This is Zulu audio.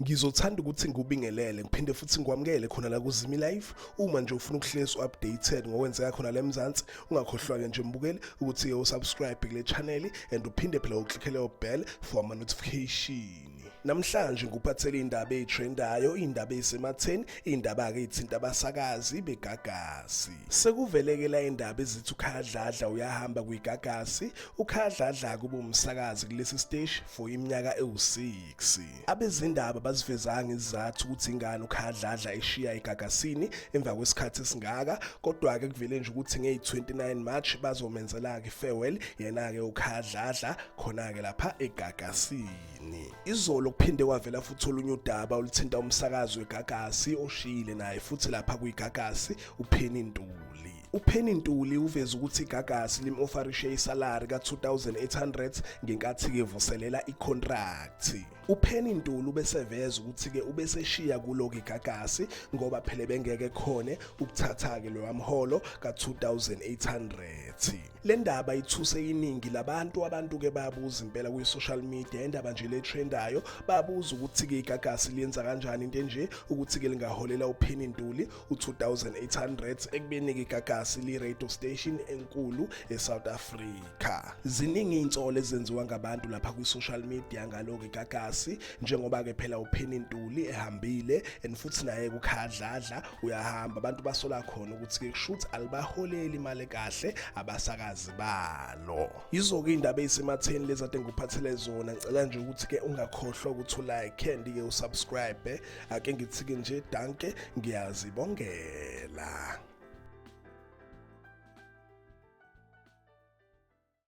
Ngizothanda ukuthi ngikubingelele ngiphinde futhi ngikwamukele khona la kuZimi Live. Uma nje ufuna ukuhlezi updated ngokwenzeka khona la eMzansi, ungakhohlwa-ke nje mbukeli ukuthi-ke usubscribe kule channel and uphinde phela uklikhe leyo bell for ama-notification. Namhlanje ngikuphathele indaba eyitrendayo, indaba eyisematheni, indaba-ke ithinta abasakazi beGagasi. Sekuveleke la indaba ezithi uKhaya Dladla uyahamba kwiGagasi. UKhaya Dladla kube umsakazi kulesi siteshi for iminyaka ewu-6. Abezindaba bazivezanga izizathu ukuthi ingane uKhaya Dladla eshiya eGagasini emva kwesikhathi esingaka, kodwa-ke kuvele nje ukuthi ngeyi-29 March bazomenzela-ke farewell yena-ke uKhaya Dladla khona-ke lapha eGagasini. Izolo kuphinde kwavela futhi olunye udaba oluthinta umsakazi weGagasi oshiyile naye futhi lapha kwiGagasi uPenny Ntuli. UPenny Ntuli uveze ukuthi iGagasi lim-ofarishe isalari ka-2800 ngenkathi-ke vuselela ikhontrathi. UPenny Ntuli ubeseveza ukuthi-ke ubeseshiya kulo-ke iGagasi ngoba phela bengeke khone ukuthatha-ke loya mholo ka-2800. Le ndaba ithuse iningi labantu, abantu-ke bayabuza impela kwi-social media, indaba nje le trendayo, babuza ukuthi-ke iGagasi liyenza kanjani into enje ukuthi-ke lingaholela uPenny Ntuli u-2800 ekubeni-ke iGagasi li-radio station enkulu e-South Africa. Ziningi iy'nsolo ezenziwa ngabantu lapha kwi-social media ngalo-ke iGagasi, njengoba-ke phela uPenny Ntuli ehambile and futhi naye kuKhaya Dladla uyahamba. Abantu basola khona ukuthi-ke kushuthi alibaholeli imali kahle abasakazi balo. Yizo-ke iy'ndaba ey'sematheni lezi ade ngikuphathele zona. Ngicela nje ukuthi-ke ungakhohlwa ukuthi ulike and-ke usubscribe. Ake ngithi-ke nje danke, ngiyazibongela.